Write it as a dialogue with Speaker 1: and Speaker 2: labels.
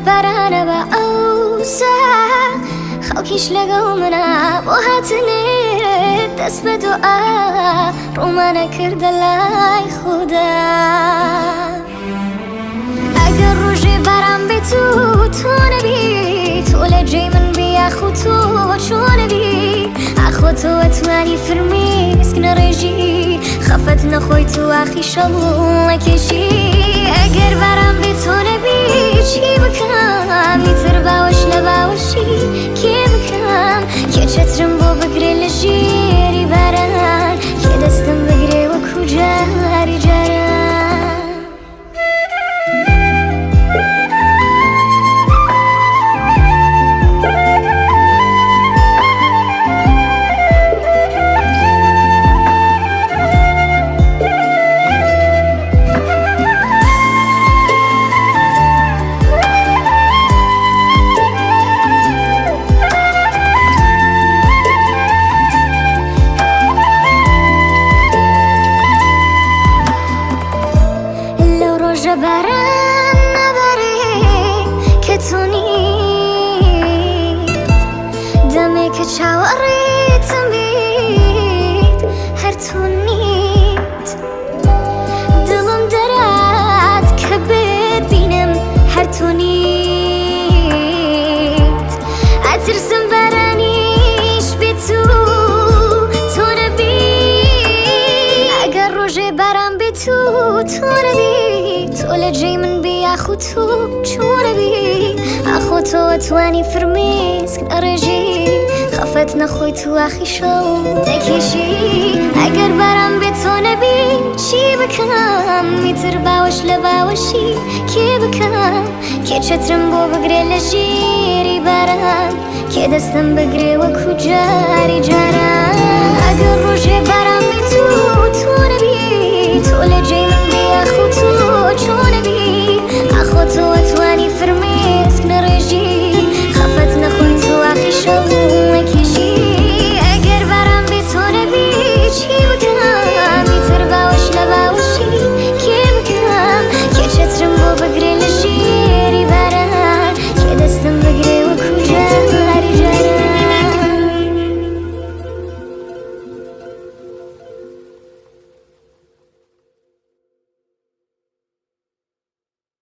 Speaker 1: بارانە بە ئەوسا خەڵکیش لەگەڵ منە بۆ هاتنێ دەست بە دوعا ڕوومانە کردە لای خودا. ئەگەر ڕۆژێ باران بێت و تۆ نەبی، تۆ لە جێی من بی یاخود تۆ چۆنە بی، ئاخۆ تۆ ئەتوانی فرمێسک نەڕێژی، خەفەت نەخۆی تو ئاخی شەڵ نەکێشی. ئەگەر باران بێت تۆ نەبی چی بکەم، ئیتر باوەش لە باوەشی کێ بکەم، کێ چەترم بۆ بگرێ لە ژێری باران، کێ دەستم بگرێ وەکو جاری جاران. لەو ڕۆژە باران نەبارێ کە تۆ نیت، دەمێکە چاوەڕێتم بیت هەر تۆ نیت، دڵم دەرات کە بتبینم هەر تۆ نیت، ئەترسم بارانیش بێت و تۆ نەبی. ئەگەر ڕۆژێ باران بێت و تۆ نەبی، تۆ لە جێی من بی یاخود تۆ چۆنە بی، ئاخۆ تۆ ئەتوانی فرمێسک نەڕێژی، خەفەت نەخۆی تو ئاخی شەو نەکێشی. ئەگەر باران بێت تۆ نەبی چی بکەم، ئیتر باوەش لە باوەشی کێ بکەم، کێ چەترم بۆ بگرێ لە ژێری باران، کێ دەستم بگرێ وەکو جاری جاران. ئەگەر ڕۆژێ باران بێت و تۆ